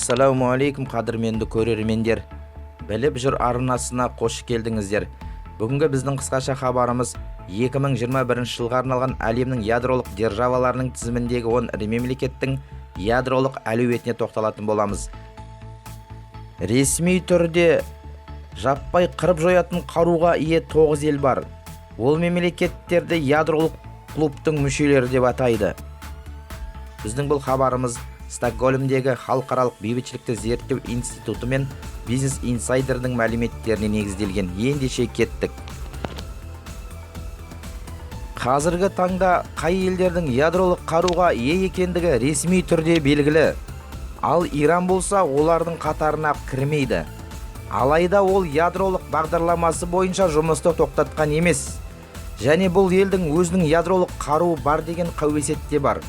Ассалаумағалейкум, қадірменді көрермендер. Біліп жүр арнасына қош келдіңіздер. Бүгінгі біздің қысқаша хабарымыз 2021 жылға арналған әлемнің ядролық державаларының тізіміндегі 10 ірі мемлекеттің ядролық әлеуетіне тоқталатын боламыз. Ресми түрде жаппай қырып жоятын қаруға ие 9 ел бар. Ол мемлекеттерді ядролық клубтың мүшелері деп атайды. Біздің бұл хабарымыз Стокгольмдегі халықаралық бейбітшілікті зерттеу институты мен Бизнес Инсайдердің мәліметтеріне негізделген. Ендеше кеттік. Қазіргі таңда қай елдердің ядролық қаруға ие екендігі ресми түрде белгілі. Ал Иран болса, олардың қатарына кірмейді. Алайда ол ядролық бағдарламасы бойынша жұмысты тоқтатқан емес. Және бұл елдің өзінің ядролық қаруы бар деген қауесет те бар.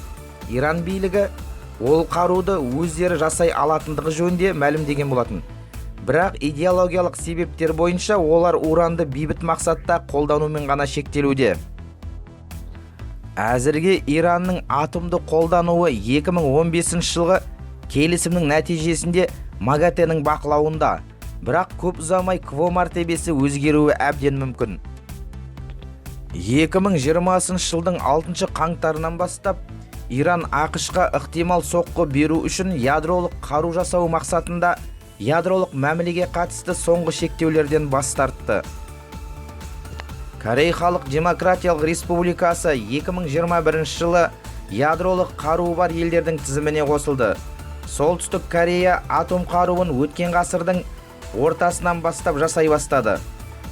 Иран билігі ол қаруды өздері жасай алатындығы жөнінде мәлімдеген болатын. Бірақ идеологиялық себептер бойынша олар уранды бейбіт мақсатта қолданумен ғана шектелуде. Әзірге Иранның атомды қолдануы 2015 жылғы келісімнің нәтижесінде МАГАТЭ-нің бақылауында. Бірақ көп ұзамай КВО мәртебесі өзгеруі әбден мүмкін. 2020 жылдың 6 қаңтарынан бастап Иран АҚШ-қа ықтимал соққы беру үшін ядролық қару жасау мақсатында ядролық мәмілеге қатысты соңғы шектеулерден бас тартты. Корей Халық Демократиялық Республикасы 2021 жылы ядролық қаруы бар елдердің тізіміне қосылды. Солтүстік Корея атом қаруын өткен ғасырдың ортасынан бастап жасай бастады.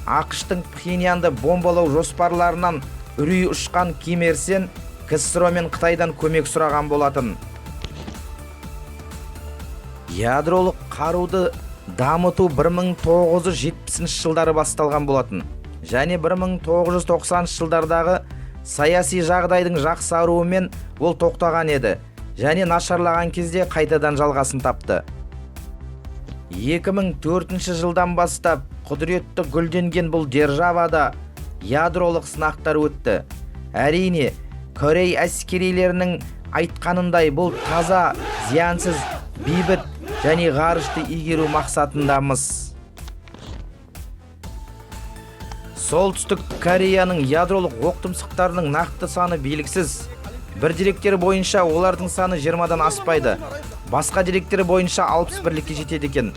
АҚШ-тың Пхеньянды бомбалау жоспарларынан үрейі ұшқан Ким Ир Сен КСРО мен Қытайдан көмек сұраған болатын. Ядролық қаруды дамыту 1970 жылдары басталған болатын. Және 1990 жылдардағы саяси жағдайдың жақсаруымен ол тоқтаған еді. Және нашарлаған кезде қайтадан жалғасын тапты. 2004 жылдан бастап құдіретті гүлденген бұл державада ядролық сынақтар өтті. Әрине, Корей әскерилерінің айтқанындай, бұл таза, зиянсыз, бейбіт және ғарышты игеру мақсатындамыз. Солтүстік Кореяның ядролық оқтұмсықтарының нақты саны белгісіз. Бір деректер бойынша олардың саны 20-дан аспайды. Басқа деректер бойынша 61-лікке жетеді екен.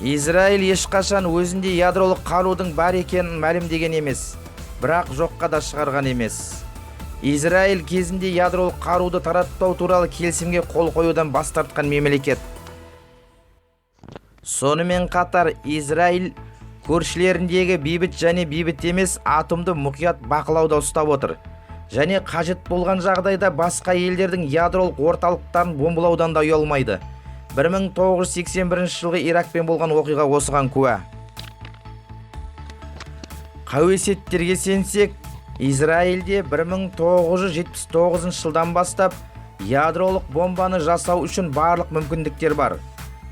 Израиль ешқашан өзінде ядролық қарудың бар екенін мәлімдеген емес, бірақ жоққа да шығарған емес. Израиль кезінде ядролық қаруды таратпау туралы келісімге қол қоюдан бас тартқан мемлекет. Сонымен қатар Израиль көршілеріндегі бейбіт және бейбіт емес атомды мұқият бақылауда ұстап отыр. Және қажет болған жағдайда басқа елдердің ядролық орталықтарын бомбалаудан да ұялмайды. 1981 жылғы Иракпен болған оқиға осыған куә. Қауесеттерге сенсек, Израильде 1979 жылдан бастап ядролық бомбаны жасау үшін барлық мүмкіндіктер бар.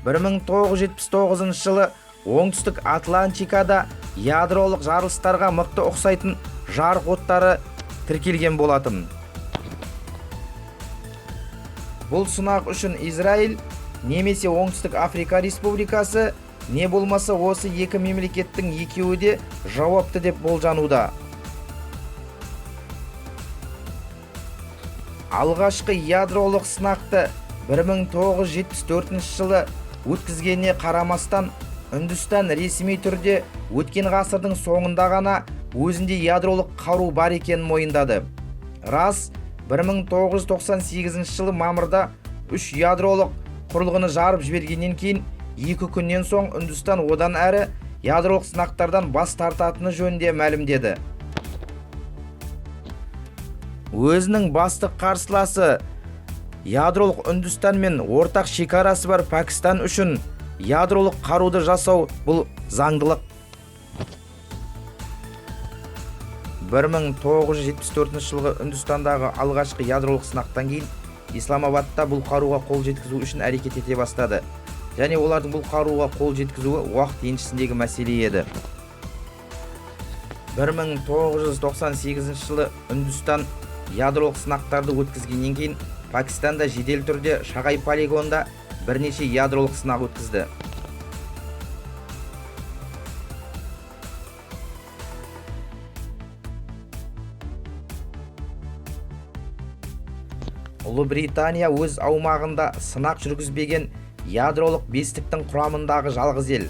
1979 жылы Оңтүстік Атлантикада ядролық жарылыстарға мықты ұқсайтын жарық оттары тіркелген болатын. Бұл сынақ үшін Израиль немесе Оңтүстік Африка Республикасы, не болмаса осы екі мемлекеттің екеуі де жауапты деп болжануда. Алғашқы ядролық сынақты 1974 жылы өткізгеніне қарамастан, Үндістан ресми түрде өткен ғасырдың соңында ғана өзінде ядролық қару бар екенін мойындады. Рас, 1998 жылы мамырда 3 ядролық құрылғыны жарып жібергеннен кейін 2 күннен соң Үндістан одан әрі ядролық сынақтардан бас тартатыны жөнінде мәлімдеді. Өзінің басты қарсыласы ядролық Үндістан мен ортақ шекарасы бар Пәкістан үшін ядролық қаруды жасау бұл заңдылық. 1974 жылғы Үндістандағы алғашқы ядролық сынақтан кейін Исламабадта бұл қаруға қол жеткізу үшін әрекет ете бастады. Және олардың бұл қаруға қол жеткізуі уақыт еншісіндегі мәселе еді. 1998 жылы Үндістан Ядролық сынақтарды өткізгеннен кейін Пәкістан да жедел түрде Шағай полигонында бірнеше ядролық сынақ өткізді. Ұлыбритания өз аумағында сынақ жүргізбеген ядролық бестіктің құрамындағы жалғыз ел.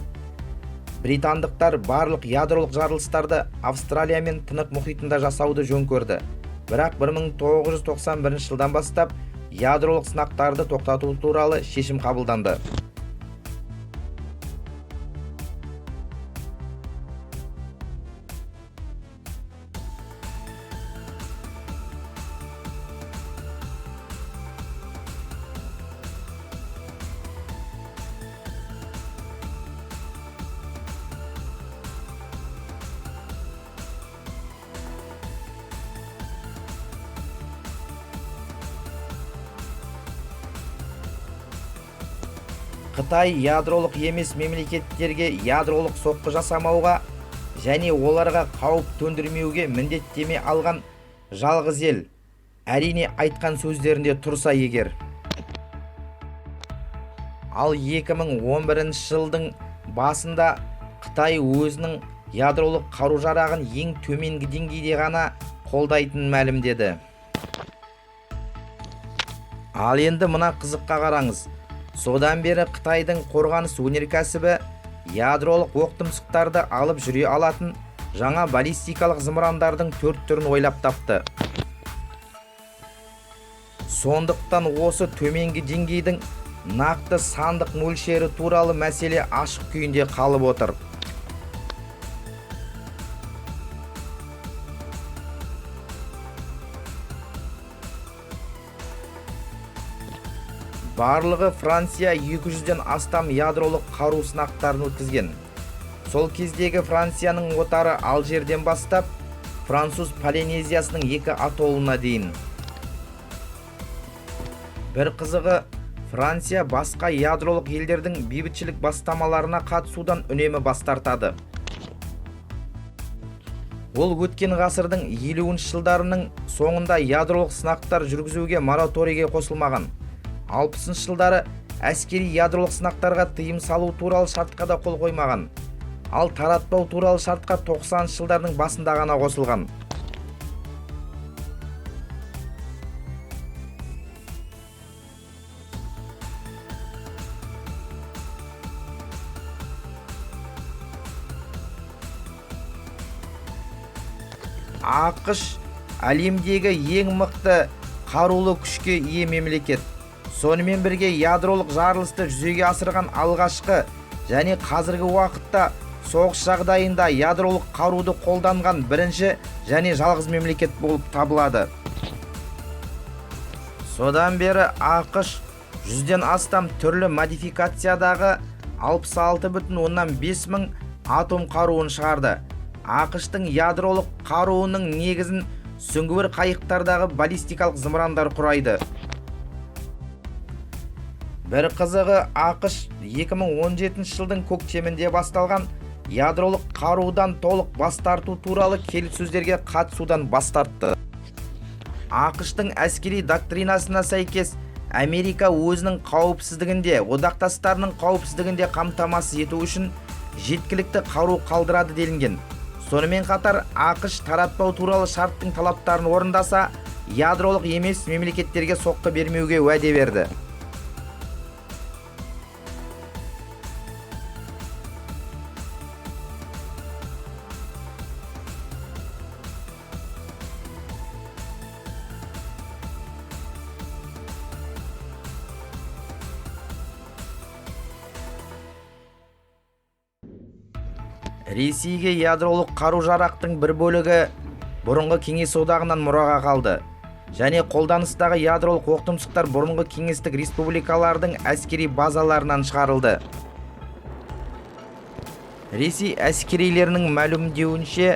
Британдықтар барлық ядролық жарылыстарды Австралия мен Тынық мұхитында жасауды жөн көрді. Бірақ 1991 жылдан бастап ядролық сынақтарды тоқтату туралы шешім қабылданды. Қытай ядролық емес мемлекеттерге ядролық соққы жасамауға және оларға қауіп төндірмеуге міндеттеме алған жалғыз ел. Әрине, айтқан сөздерінде тұрса егер. Ал 2011 жылдың басында Қытай өзінің ядролық қару-жарағын ең төменгі деңгейде ғана қолдайтынын мәлімдеді. Ал енді мына қызыққа қараңыз. Содан бері Қытайдың қорғаныс өнеркәсібі ядролық оқтұмсықтарды алып жүре алатын жаңа баллистикалық зымырандардың 4 түрін ойлап тапты. Сондықтан осы төменгі деңгейдің нақты сандық мөлшері туралы мәселе ашық күйінде қалып отыр. Барлығы Франция 200-ден астам ядролық қару сынақтарын өткізген. Сол кездегі Францияның отары Алжирден бастап, Француз Полинезиясының екі атоллына дейін. Бір қызығы, Франция басқа ядролық елдердің бейбітшілік бастамаларына қатысудан үнемі бас тартады. Ол өткен ғасырдың 50 жылдарының соңында ядролық сынақтар жүргізуге мораторийге қосылмаған. 60 жылдары әскери ядролық сынақтарға тыйым салу туралы шартқа да қол қоймаған. Ал таратпау туралы шартқа 90 жылдардың басында ғана қосылған. АҚШ әлемдегі ең мықты қарулы күшке ие мемлекет. Сонымен бірге ядролық жарылысты жүзеге асырған алғашқы және қазіргі уақытта соғыс жағдайында ядролық қаруды қолданған бірінші және жалғыз мемлекет болып табылады. Содан бері АҚШ 100-ден астам түрлі модификациядағы 66,5 мың атом қаруын шығарды. АҚШ-тың ядролық қаруының негізін сүңгуір қайықтардағы баллистикалық зымырандар құрайды. Бір қызығы, АҚШ 2017 жылдың көктемінде басталған ядролық қарудан толық бас тарту туралы келіссөздерге қатысудан бас тартты. АҚШ-тың әскери доктринасына сәйкес, Америка өзінің қауіпсіздігінде, одақтастарының қауіпсіздігінде қамтамасыз ету үшін жеткілікті қару қалдырады делінген. Сонымен қатар, АҚШ таратпау туралы шарттың талаптарын орындаса, ядролық емес мемлекеттерге соққы бермеуге уәде берді. Ресейге ядролық қару-жарақтың бір бөлігі бұрынғы Кеңес одағынан мұраға қалды. Және қолданыстағы ядролық оқтұмсықтар бұрынғы кеңестік республикалардың әскери базаларынан шығарылды. Ресей әскерилерінің мәлімдеуінше,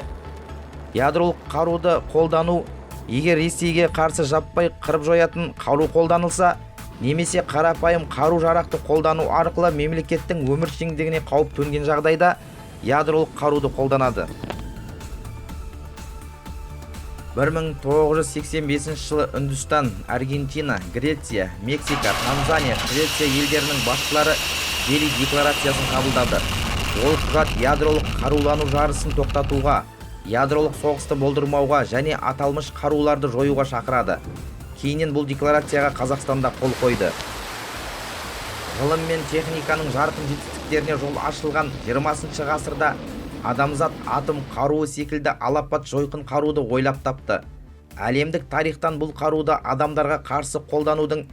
ядролық қаруды қолдану, егер Ресейге қарсы жаппай қырып жоятын қару қолданылса, немесе қарапайым қару-жарақты қолдану арқылы мемлекеттің өміршеңдігіне қауіп төнген жағдайда ядролық қаруды қолданады. 1985 жылы Үндістан, Аргентина, Греция, Мексика, Танзания, Швеция елдерінің басшылары Дели декларациясын қабылдады. Ол құжат ядролық қарулану жарысын тоқтатуға, ядролық соғысты болдырмауға және аталмыш қаруларды жоюға шақырады. Кейіннен бұл декларацияға Қазақстан да қол қойды. Ғылым мен техниканың жарқын жетістіктеріне жол ашылған 20 ғасырда адамзат атом қаруы секілді алапат жойқын қаруды ойлап тапты. Әлемдік тарихтан бұл қаруды адамдарға қарсы қолданудың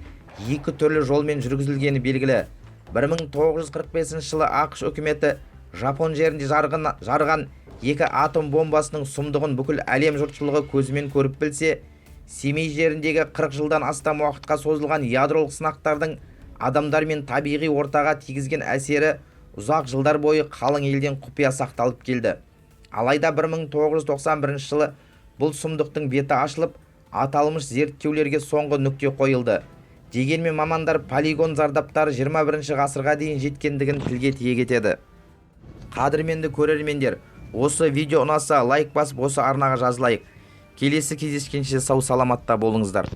екі түрлі жолмен жүргізілгені белгілі. 1945 жылы АҚШ үкіметі жапон жерінде жарған екі атом бомбасының сұмдығын бүкіл әлем жұртшылығы көзімен көріп білсе, Семей жеріндегі 40 жылдан астам уақытқа созылған ядролық сынақтардың адамдар мен табиғи ортаға тигізген әсері ұзақ жылдар бойы қалың елден құпия сақталып келді. Алайда 1991 жылы бұл сұмдықтың беті ашылып, аталмыш зерттеулерге соңғы нүкте қойылды. Дегенмен мамандар полигон зардаптары 21 ғасырға дейін жеткендігін тілге тиек етеді. Қадірменді көрермендер, осы видео ұнаса, лайк басып, осы арнаға жазылайық. Келесі кездескенше сау саламатта болыңыздар.